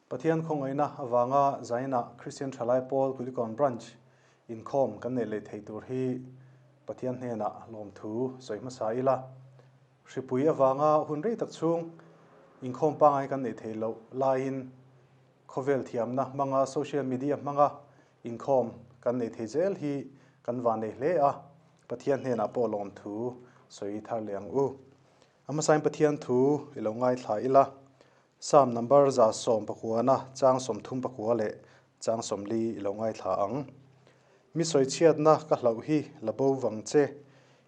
Pathian khawngaihna avanga Zainah Kristian Thalai Pawl Kulikawn Branch inkhawm kan neih leh thei tur hi Pathian hnenah lawmthu sawi hmasa ila. Hripui avanga hun rei tak chhung inkhawm pangngai kan neih theih loh laiin khawvel thiamna hmanga social media hmanga inkhawm kan neih thei zel hi kan van nei hle a, Pathian hnenah pawh lawmthu sawi thar leh ang u. A hmasain Pathian thu i lo ngaithla ila, Psalm number 119 chang 34 leh chang 40 i lo ngaithla ang. Mi sawichhiatna ka hlauh hi la bo vang che,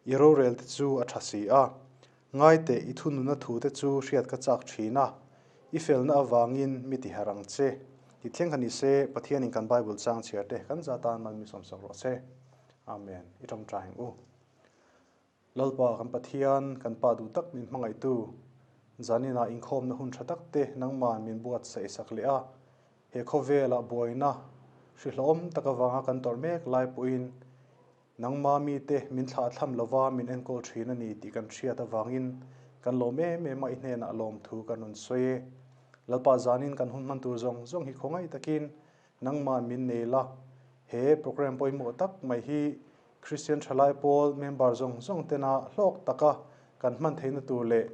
i rorel te chu a tha si a. Ngaiteh i thununa thu te chu hriat ka chak thin a, i felna avangin mi tiharh ang che. Ti thleng kha ni se, Pathianin kan Bible chang chhiar te kan za tan mal mi sawmsak rawh se. Amen. I tawngtai ang u. Lalpa kan Pathian, kan Pa duh tak min hmangaihtu, zaninah inkhawmna hun tha tak te nangman min buatsaih sak leh a, he khawvelah buaina hrihlawm tak avanga kan tawrh mek lai pawhin nangma mite min thlahthlam lova min enkawl thin a ni tih kan hriat avangin kan lawm em em a, i hnenah lawmthu kan rawn sawi e. Lalpa zanin kan hun hman tur zawng zawng hi khawngaih takin nangman min nei la, he program pawimawh tak mai hi Kristian Thalai Pawl member zawng zawng tena hlawk taka kan hman theihna tur leh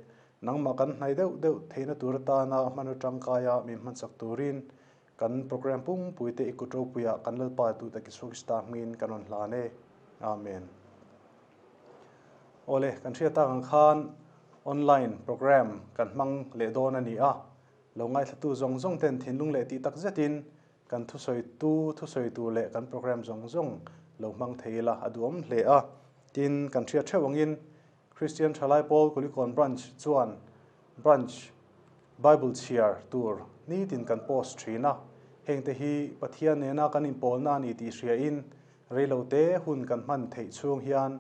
nangmah kan hnai deuh deuh theihna tur atana hmanraw tangkaia min hmansak turin kan program pumpuite i kut ropuiah kan Lalpa duhtak Isua Krista hmingin kan rawn hlan e. Amen. Awle, kan hriat tak ang khan online program kan hmang leh dawn a ni a, lo ngaithlatu zawng zawng ten thinlung leh tih tak zetin Kan thusawitu thusawitu leh kan program zawng zawng lo hmang thei ila a duhawm hle a. Tin, kan hriat theuh angin Kristian Thalai Pawl Kulikawn Branch chuan Branch Bible chhiar tur nitin kan post thin a. Hengte hi Pathian nena kan inpawlna a ni tih hriain reilote hun kan hman theih chhung hian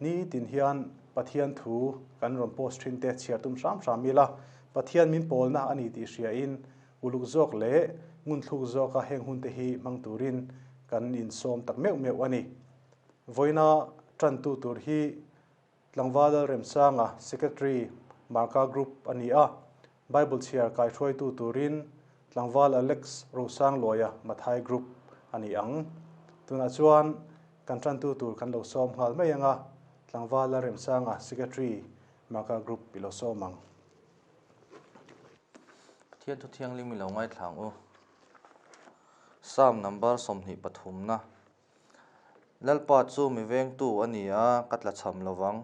nitin hian Pathian thu kan rawn post thin te chhiar tum hram hram ila Pathian min pawlna a ni tih hriain Uluk zawk leh ngunthluk zawka heng hunte hi hmang turin kan insawm tak meuh meuh a ni. Vawiina tantu tur hi Tlangval Lalremsanga, Secretary, Marka Group a ni a. Bible chhiar kaihruaitu turin Tlangval Alex Rosangluaia, Mathai Group a ni ang. Tunah chuan kan tantu tur kan lo sawm nghal mai ang a, Tlangval Lalremsanga, Secretary, Marka Group i lo sawm ang. Pathian thu thianghlim i lo ngaithla ang u. Psalm number 23 na. Lalpa chu mi vengtu a ni a, ka tlachham lo vang.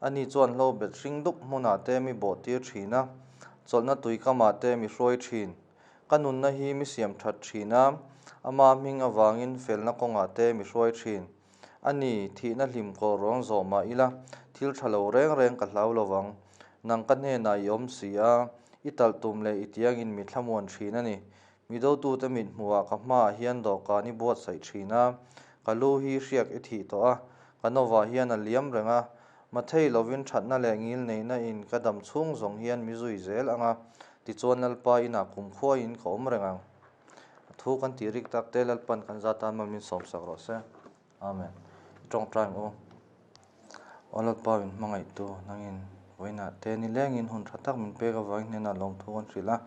Ani chuan hlo bet hring dup hmunah te mi bawh tir thin a, chawlhna tui kamah te mi hruai thin. Ka nunna hi mi siam that thin a, ama hming avangin felna kawngah te mi hruai thin. A ni, thihna hlim kawh ruang zawh mah ila, thil tha lo reng reng ka hlau lo vang. Nang ka hnenah i awm si a, i talh tum leh i tiangin mi thlamuan thin a ni. Mi dotute mit hmuhah ka hmaah hian dawhkan i buatsaih thin a, ka lu hi hriak i thih tawh a, ka novah hian a liam reng a. Mathei lovin thatna leh ngilneihna in ka dam chhung zawng hian mi zui zel ang a, tichuan Lalpa inah kumkhuaiin ka awm reng ang. A thu kan tih rik tak te Lalpan kan zat tan min sawmsak rawh se. Amen. I tawngtai ang u. Aw Lalpa min hmangaihtu nangin vawiinah te nilengin hun tha tak min pek avangin hnenah lawmthu kan hrilh a.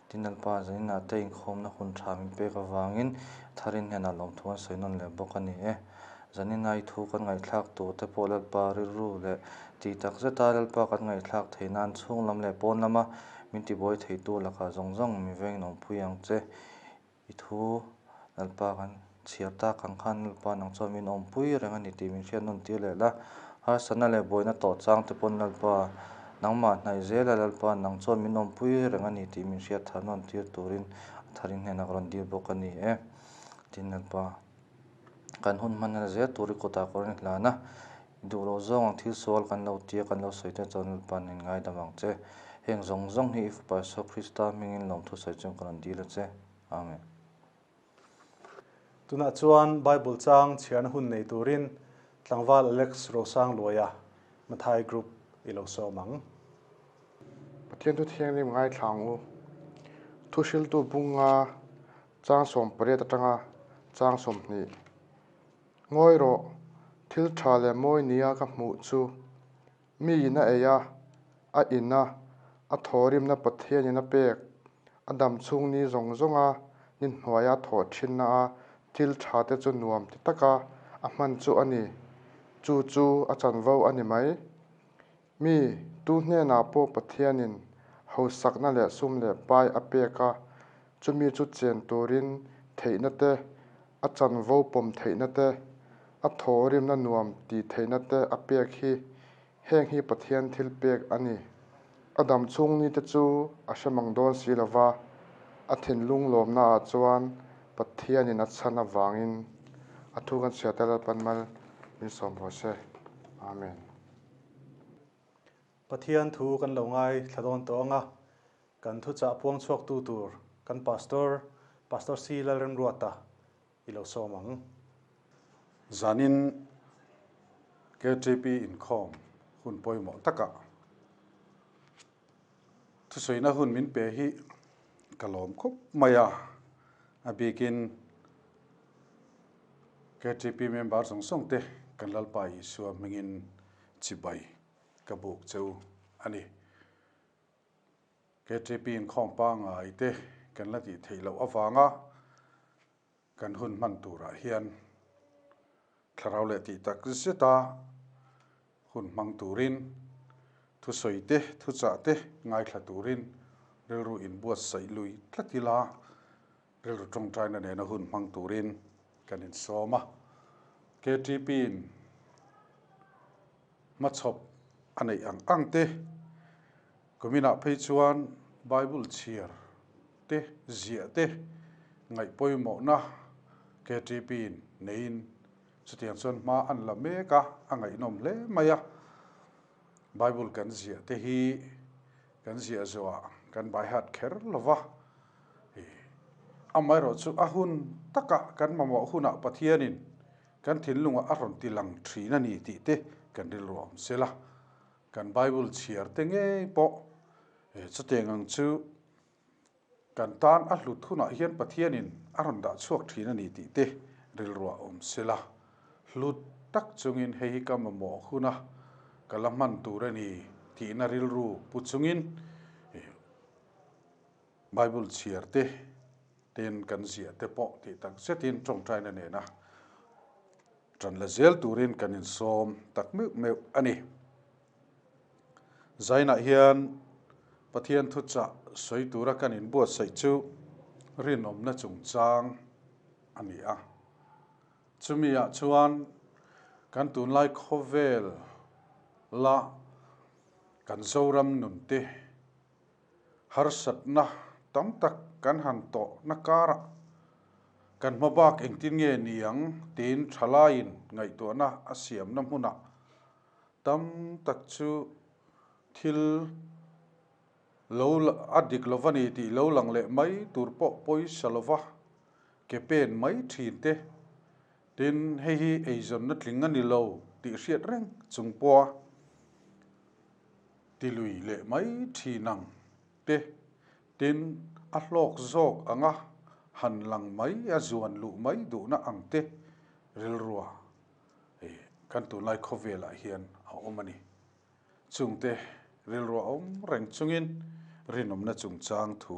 Tin Lalpa zaninah te inkhawmna hun tha min pek avangin tharin hnenah lawmthu kan sawi nawn leh bawk a ni e. Zanina i thu kan ngaihthlak tur te pawh Lalpa rilru leh tih tak zeta Lalpa kan ngaihthlak theih nan chhung lam leh pawn lama min tibuai theitu lakah zawng zawng mi veng nawmpui ang che. I thu Lalpa kan chhiar tak ang khan Lalpa nang chuan min awmpui reng a ni tih min hriat nawn tir leh la. Harsatna leh buaina tawh chang te pawn Lalpa nangmah hnaih zela Lalpa nang chuan min awmpui reng a ni tih min hriat thar nawn tir turin a tharin hnenah ka rawn dil bawk a ni e. Tin Lalpa. Kan hun hman zel tur i kutah ka rawn hlan a, i duh loh zawng ang thil sual kan lo tia kan lo sawi te chuan Lalpa'n in ngaidam ang che. Heng zawng zawng hi i Fapa Isua Krista hmingin lawmthu sawi chuan ka rawn dil a che. Amen. Tunah chuan Bible chang chhiarna hun nei turin Tlangval Alex Rosangluaia Mathai Group i lo sawm ang. Pathian thu thianghlim ngaithla ang u. Thuhriltu bunga Chang 18 atanga chang 20. Ngawi rawh, thil tha leh mawi nia ka hmuh chu miin a ei a, a in a, a thawhrimna Pathianin a pek. A dam chhung ni zawng zawnga ni hnuaia thawh thinna a thil tha te chu nuam ti taka a hman chu a ni. Chu chu a chanvo a ni mai. Mi tu hnenah pawh Pathianin hausakna leh sum leh pai a pek a, chumi chu chen turin theihna te, a chanvo pawm theihna te, a thawhrimna nuam tih theihna te a pek hi Heng hi Pathian thil pek a ni. A dam chhung ni te chu a hre mang dawn si lo va, a thinlung lawmna ah chuan Pathianin a chhan avangin a thu kan chhiat a Lalpan mal min sawm rawh se. Amen. Pathian thu kan lo ngai thla dawn tawh ang a, kan thuchah puang chhuaktu tur kan Pastor, Pastor C. Lalremruata i lo sawm ang. Zanin KTP inkhawm hun pawimawh takah thusawiina hun min pe hi ka lawm khawp mai a, a bikin KTP member zawng zawng te kan Lalpa Isua hmingin chibai ka buk cheu a ni. KTP inkhawm pangngai te kan la tih theih loh avanga kan hun hman turah hian thlarau leh tih tak zeta hun hmang turin thusawi te, thuchah te ngaithla turin rilru inbuatsaih lui tlat ila rilru tawngtaina nena hun hmang turin kan insawm a. KTP in hmachhawp a neih ang ang te, Kuminah phei chuan Bible chhiar te, ziah te ngaih pawimawhna KTP in neiin chutiang chuan hma an la mek a, a ngaihnawm hle mai a. Bible kan ziah te hi kan ziah zawhah kan baihat kher lo va, amaherawhchu a hun takah kan mamawh hunah Pathianin kan thinlungah a rawn ti lang thin a ni tih te kan rilru a awm sel a. Kan Bible chhiar te ngei pawh chutiang ang chu kan tan a hlut hunah hian Pathianin a rawn dah chhuak thin a ni tih te rilruah awm sela. Hlut tak chungin hei hi ka mamawh huna ka la hman tur a ni tihna rilru pu chungin Bible chhiar te ten kan ziah te pawh tih tak zetin tawngtaina nena Ṭan la zel turin kan insawm tak meuh meuh a ni. Zainah hian Pathian thuchah sawi tura kan inbuatsaih chu rinawmna chungchang a ni a. Chumi-ah chuan kan tunlai khawvel la kan Zoram nunte Harsatna tam tak kan han tawhna karah kan hma bak engtin nge ni ang tiin thalaiin ngaihtuahna a siamna hmunah tam tak chu thil lo a dik lova ni tih lo lang leh mai tur pawh pawisa lova ke pen mai thin te. Tin, hei hi eizawnna tling a ni lo tih hriat reng chung pawha Ti lui leh mai thin ang te, tin a hlawk zawk anga han lang mai a zuan luh mai duhna ang te rilrua kan tunlai khawvelah hian a awm a ni. Chungte rilrua awm reng chungin rinawmna chungchang thu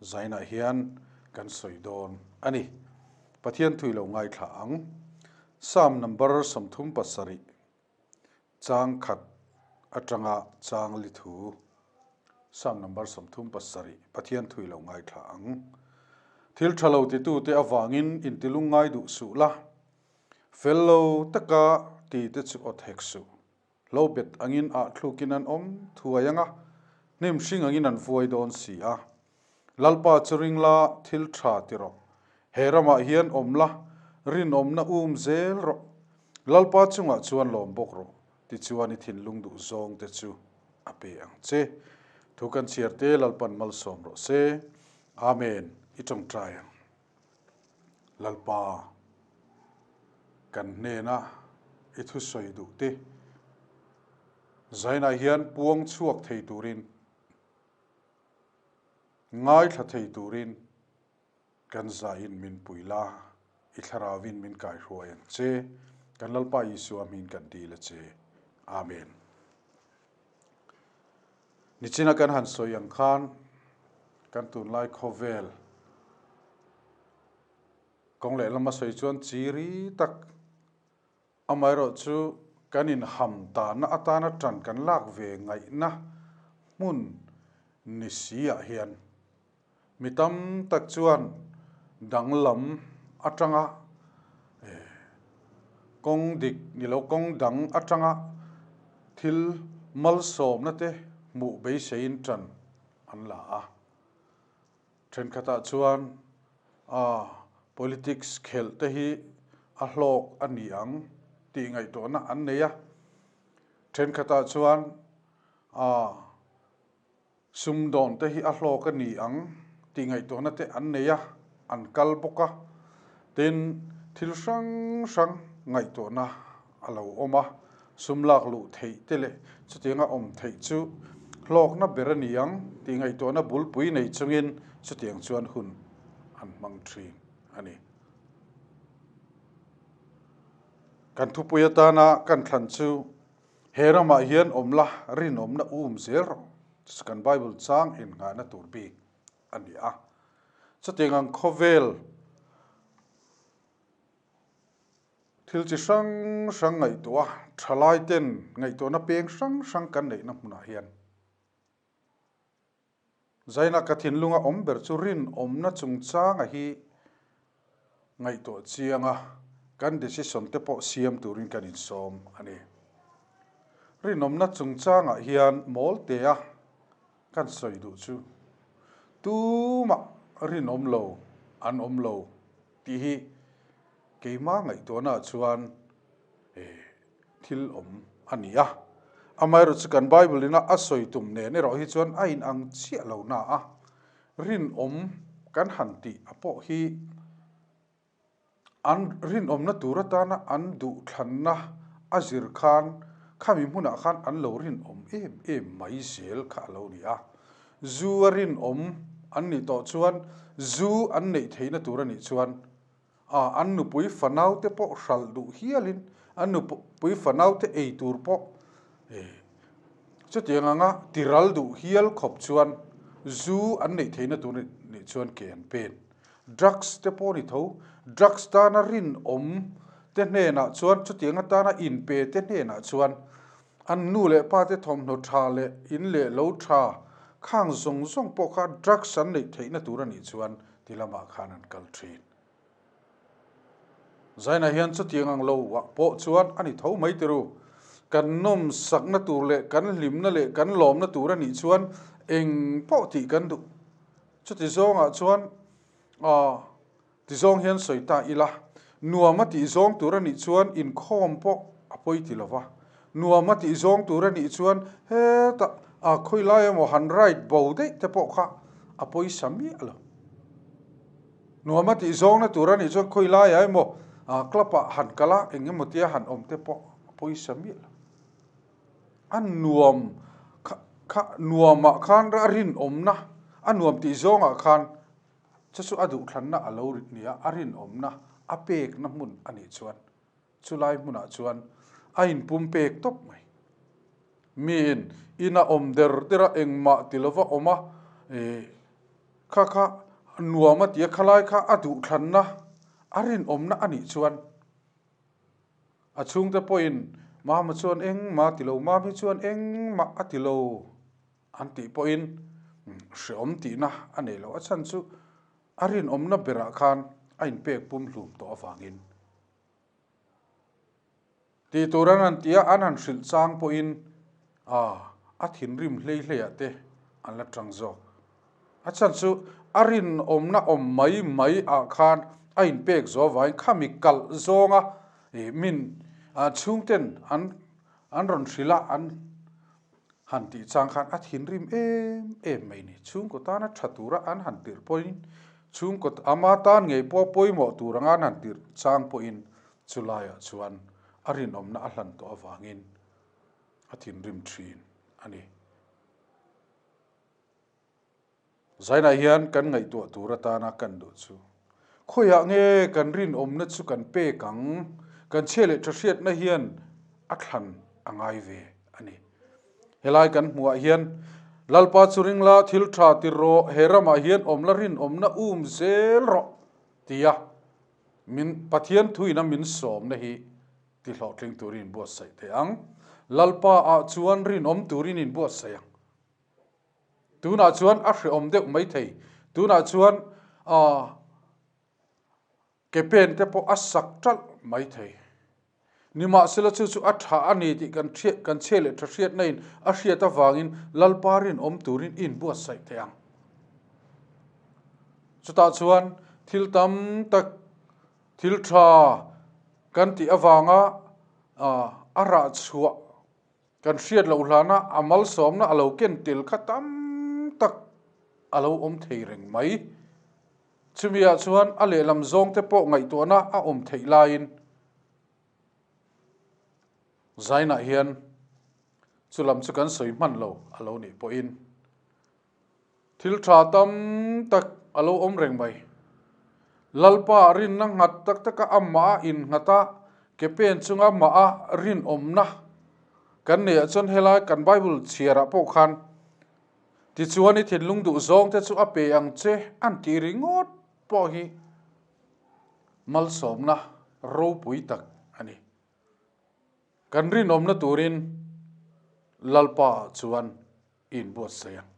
zainah hian kan sawi dawn a ni. Pathian thui lo ngaithla ang. Psalm number 37. Chang khat atanga chang li thu, Psalm number 37, Pathian thui lo ngaithla ang. Thil tha lo titute avangin intilung ngai duh suh la, fel lo taka tite chu awt hek suh. Hlo bet angin ah thlukin an awm thuai ang a, hnim hring angin an vuai dawn si a. Lalpa chu ring la, thil tha ti rawh. He ramah hian awm la, rinawmna um zel rawh. Lalpa chungah chuan lawm bawk rawh, tichuan i thinlung duh zawng te chu a pe ang che. Thu kan chhiar te Lalpan malsawm rawh se. Amen. I tawngtai ang. Lalpa, kan hnena i thusawi duh te zainah hian puang chhuak thei turin, Ngaithla thei turin kan zain min pui la, i thlarauin min kaihruai ang che, kan Lalpa Isua hming kan dil a che. Amen. Nichina kan han sawi ang khan. Kan tunlai khawvel kawng lehlam a sawi chuan chiri tak amaherawhchu kan inham tahna atana tan kan lak ve ngaihna hmun ni si ah hian mi tam tak chuan danglam atanga kawng dik ni lo kawng dang atanga thil malsawmna te hmuh beiseiin tan an la a. Thenkhatah chuan a politics khelh te hi a hlawk a ni ang tih ngaihtuahna an nei a. Thenkhatah chuan a sumdawn te hi a hlawk a ni ang tih ngaihtuahna te an nei a, an kal bawk a. Tin, thil hrang hrang ngaihtuahna a lo awm a, sum lak luh theih te leh chutianga awm theih chu hlawkna ber a ni ang tih ngaihtuahna bulpui nei chungin chutiang chuan hun an hmang thin a ni. Kan thupui atana kan thlan chu he ramah hian awm la rinawmna um zel rawh chu kan Bible chang innghahna tur bik a ni a. Chutiang ang khawvel Thil chi hrang hrang ngaihtuah a, thalai ten ngaihtuahna peng hrang hrang kan neihna hmunah hian Zaina ka thinlunga awm ber chu rinawmna chungchanga hi ngaihtuah chiang a, kan decision te pawh siam turin kan insawm a ni. Rinawmna chungchangah hian mawltea kan sawi duh chu tumah rinawm lo an awm lo tih hi keimah ngaihtuahnaah chuan thil awm a ni a. Amaherawhchu kan Bible ina a sawi tum nen erawh hi chuan a inang chiah lo na a, rinawm kan han tih a pawh hi an rinawmna tur atana an duhthlanna a zir khan khami hmunah khan an lo rinawm em em mai zel kha a lo ni a. Zu a rinawm an nih tawh chuan zu an neih theihna tur a nih chuan a, an nupui fanaute pawh hralh duh hialin an nupui fanaute ei tur pawh chutiang anga tiral duh hial khawp chuan zu an neih theihna tur nih chuan ke an pen. Drugs te pawh a ni tho. Drugs tana rinawm te hnenah chuan chutiang atana inpe te hnenah chuan an nu leh pa te thawmhnaw tha leh in leh lo tha khang zawng zawng pawh kha drugs an neih theihna tur a nih chuan ti lamah khan an kal thin. Zainah hian chutiang ang lo ah pawh chuan a ni tho mai tiru. Kan nawmsakna tur leh kan hlimna leh kan lawmna tur a nih chuan eng pawh tih kan duh. Chuti zawngah chuan aw ti zawng hian sawi ta ila, nuam a tih zawng tur a nih chuan inkhawm pawh a pawi ti lova, nuam a tih zawng tur a nih chuan hetah a khawilai emaw han ride bo daih te pawh kha a pawisa miah lo. Nuam a tih zawngna tur a nih chuan khawi laiah emaw club ah han kal a, eng emaw tia han awm te pawh a pawisa miah lo. A nuam kha kha nuamah khan a rinawmna, a nuam tih zawngah khan chu chu a duhthlanna a lo nih a, a rinawmna a pekna hmun a nih chuan chulai hmunah chuan a inpum pek tawp mai. Miin ina awm der der a, engmah ti lova awm a, ih kha kha nuam a ti a, khalai kha a duhthlanna, a rinawmna a nih chuan a chhungte pawhin Mama chuan engmah a ti lo, Mami chuan engmah a ti lo an tih pawhin hreawm tihna a nei lo. A chhan chu a rinawmna berah khan a inpek pumhlum tawh avangin. Tih tur an han ti a, an han hrilh chang pawhin a thinrim hlei hleiah te an la tang zawk. A chhan chu a rinawmna awm mai mai ah khan a inpek zawh avangin khami kalh zawnga min chhungten an an rawn hrilh a, an han tih chang khan a thinrim em em mai ni. Chhungkaw tana tha tura an han tirh pawhin chhungkaw ama tan ngei pawh pawimawh tur anga an han tirh chang pawhin Chulaiah chuan a rinawmna a hlan tawh avangin a thinrim thin a ni. Zainah hian kan ngaihtuah tur atana kan duh chu khawiah nge kan rinawmna chu kan pek ang? Kan chhia leh tha hriatna hian a thlan a ngai ve a ni. Helai kan hmuhah hian. Lalpa chu ring la, thil tha ti rawh, he ramah hian awm la rinawmna um zel rawh, tia min Pathian thuina min sawmna hi ti hlawhtling turin inbuatsaih teh ang. Lalpa ah chuan rinawm turin inbuatsaih ang. Tunah chuan a hrehawm deuh maithei. Tunah chuan ah Ke pen te pawh a sak ṭalh mai thei. Nimahsela chu chu a ṭha a ni tih kan hriat kan chhia leh ṭha hriatna in a hriat avangin Lalpa rinawm turin i inbuatsaih thei ang. Chutah chuan thil tam tak thil ṭha kan tih avanga a rah chhuah kan hriat loh hlana a malsawmna a lo ken tel kha tam tak a lo awm thei reng mai. Chumiah chuan a lehlam zawngte pawh ngaihtuahna a awm theih laiin Zainah hian chulam chu kan sawi hman lo a lo nih pawhin thil tha tam tak a lo awm reng mai. Lalpa rinna nghat tak taka amah a innghat a, ke pen chunga mah a rinawmna kan neihah chuan helai kan Bible chhiarah pawh khan Tichuan i thinlung duh zawngte chu a pe ang che an tih ringawt pawh hi malsawmna ropui tak a ni. Kan rinawmna turin Lalpa chuan i inbuatsaih ang.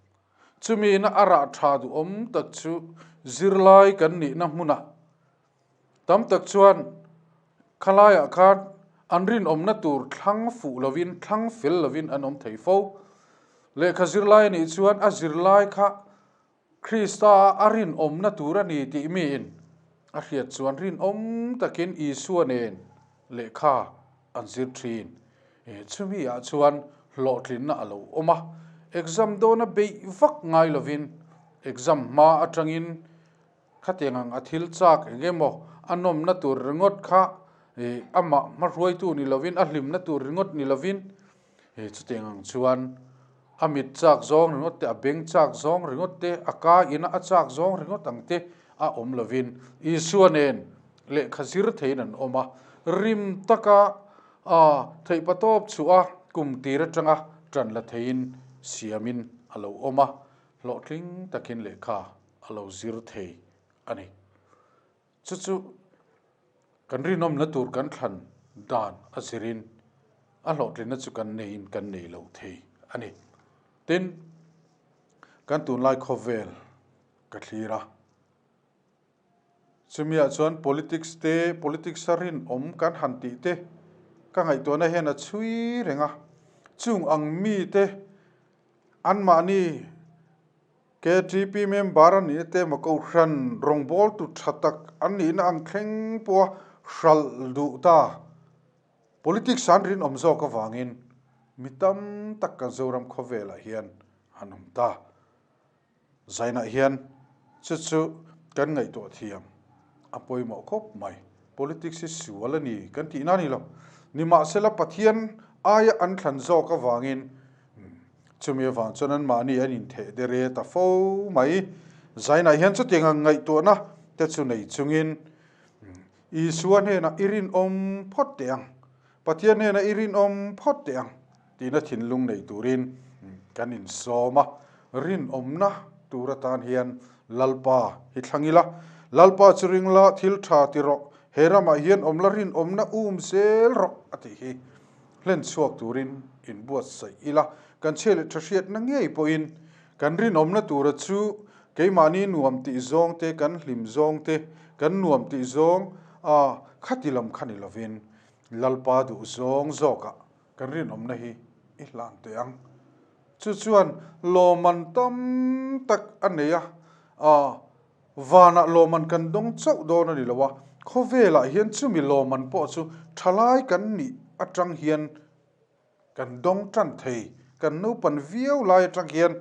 Chumi ina a rah tha duhawm tak chu zirlai kan nihna hmunah tam tak chuan khalaiah khan an rinawmna tur thlang fuh lovin, thlang fel lovin an awm thei fo. Lehkha zirlai a nih chuan a zirlai kha Krista a rinawmna tur a ni tih miin a hriat chuan rinawm takin Isua nen lehkha an zir thin. Chumi ah chuan hlawhtlinna a lo awm a, exam dawna beih vak ngai lovin exam hma atangin Khatiang ang a thil chak eng emaw a nawmna tur ringawt kha ih amah hmahruaitu ni lovin a hlimna tur ringawt ni lovin ih chutiang ang chuan a mit chak zawng ringawt te a beng chak zawng ringawt te a ka ina a chak zawng ringawt ang te a awm lovin Isua nen lehkha zir theiin an awm a, rim taka ah theihpatawp chhuah a kum tir atanga tan la theiin siamin a lo awm a, hlawhtling takin lehkha a lo zir thei a ni. Chu chu kan rinawmna tur kan thlan dan a zirin a hlawhtlinna chu kan neiin kan nei lo thei a ni. Tin, kan tunlai khawvel ka thlir a, chumiah chuan politics te, politics a rinawm kan han tih te ka ngaihtuahna hian a chhui reng a, chung ang mite anmahni KTP member a nihna te emaw Kohhran rawngbawltu tha tak an nihna ang thleng pawha hralh duh ta. Politics an rinawm zawk avangin mi tam tak kan Zoram khawvelah hian an awm ta. Zainah hian chu chu kan ngaihtuah thiam a pawimawh khawp mai. Politics hi sual a ni kan tihna a ni lo. Nimahsela Pathian aia an thlan zawk avangin Chumi avang chuan anmahni an intheh dere ta fo mai. Zainah hian chutiang ang ngaihtuahna te chu nei chungin Isua hnenah i rinawm phawt teh ang, Pathian hnenah i rinawm phawt teh ang tihna thinlung nei turin kan insawm a. Rinawmna tur atan hian Lalpa hi thlang ila, Lalpa chu ring la, thil tha ti rawh, he ramah hian awm la rinawmna um zel rawh a tih hi. Hlen chhuak turin inbuatsaih ila, kan chhia leh tha hriatna ngei pawhin kan rinawmna tura chu keimahni nuam tih zawng te, kan hlim zawng te, kan nuam tih zawng a khati lam kha ni lovin Lalpa duh zawng zawkah kan rinawmna hi i hlan teh ang. Chu chuan lawmman tam tak a nei a, Vanah lawmman kan dawng chauh dawn a ni lo a, khawvelah hian chumi lawmman pawh chu thalai kan nih atang hian kan dawng tan thei, kan naupan viau lai atang hian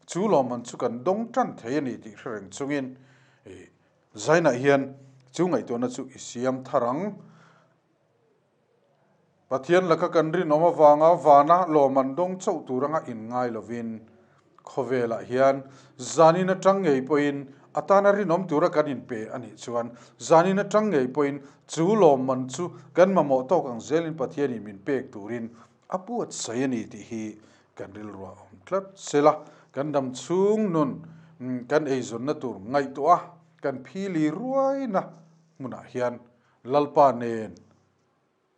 chu lawmman chu kan dawng tan thei a ni tih hre reng chungin Zainah hian chu ngaihtuahna chu i siam thar ang. Pathian laka kan rinawm avanga vana lawm an dawng chauh tur anga inngai lovin khawvelah hian zanin atang ngei pawhin a tana rinawm tura kan inpe a nih chuan zanin atang ngei pawhin chu lawmman chu kan mamawh tawk ang zelin Pathianin min pek turin a buatsaih a ni tih hi kan rilruah awm tlat sela. Kan dam chhung nun kan eizawnna tur ngaihtuah a, kan phili ruaina hmunah hian Lalpa nen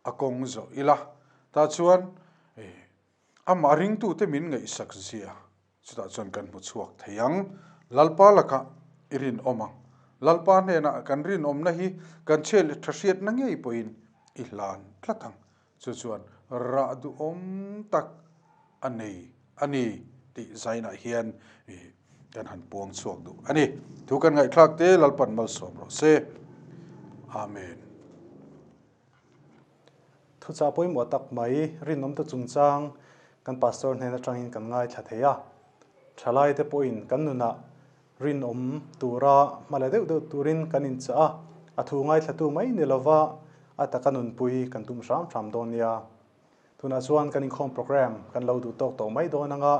a kawng zawh ila. Tah chuan amah ringtute min ngaihsak zia chutah chuan kan hmu chhuak thei ang. Lalpa lakah i rinawm ang. Lalpa hnenah kan rinawmna hi kan chhiat leh tha hriatna ngei pawhin i hlan tlat ang. Chu chuan rah duhawm tak a nei a ni tih zainah hian kan han puang chhuak duh a ni. Thu kan ngaihthlak te Lalpan malsawm rawh se. Amen. Thuchah pawimawh tak mai rinawmte chungchang kan pastor hnen atangin kan ngaithla thei a. Thalaite pawhin kan nunah rinawm tura hma la deuh deuh turin kan inchah a, a thu ngaithlatu mai ni lova a taka nunpui kan tum hram hram dawn nia. Tunah chuan kan inkhawm program kan lo duh tawk tawh mai dawn anga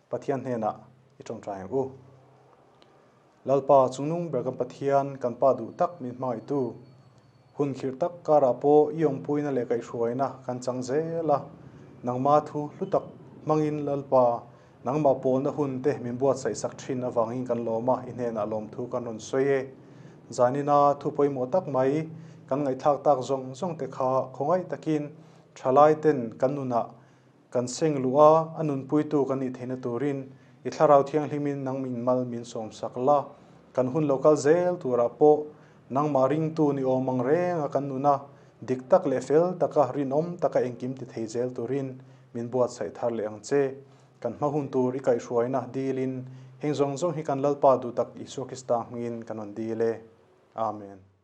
Pathian hnenah i tawngtai ang u. Lalpa chungnung ber kan Pathian kan Pa duh tak min hmangaihtu, hun khirh tak karah pawh i awmpuina leh kaihhruaina kan chang zel a, nangma thu hlu tak hmangin Lalpa nangmah pawlna hun te min buatsaih sak thin avangin kan lawm a, i hnenah lawmthu kan rawn sawi e. Zanina thu pawimawh tak mai kan ngaihthlak tak zawng zawng te kha khawngaih takin thalai ten kan nunah Kan seng luh a, a nunpuitu kan nih theihna turin i Thlarau Thianghlimin nang min mal min sawmsak la, kan hun lo kal zel turah pawh nangmah ringtu ni awm ang reng a kan nuna dik tak leh fel taka rinawm taka engkim ti thei zel turin min buatsaih thar leh ang che. Kan hma hun tur i kaihhruaina dilin heng zawng zawng hi kan Lalpa duhtak Isua Krista hmingin kan rawn dil e. Amen.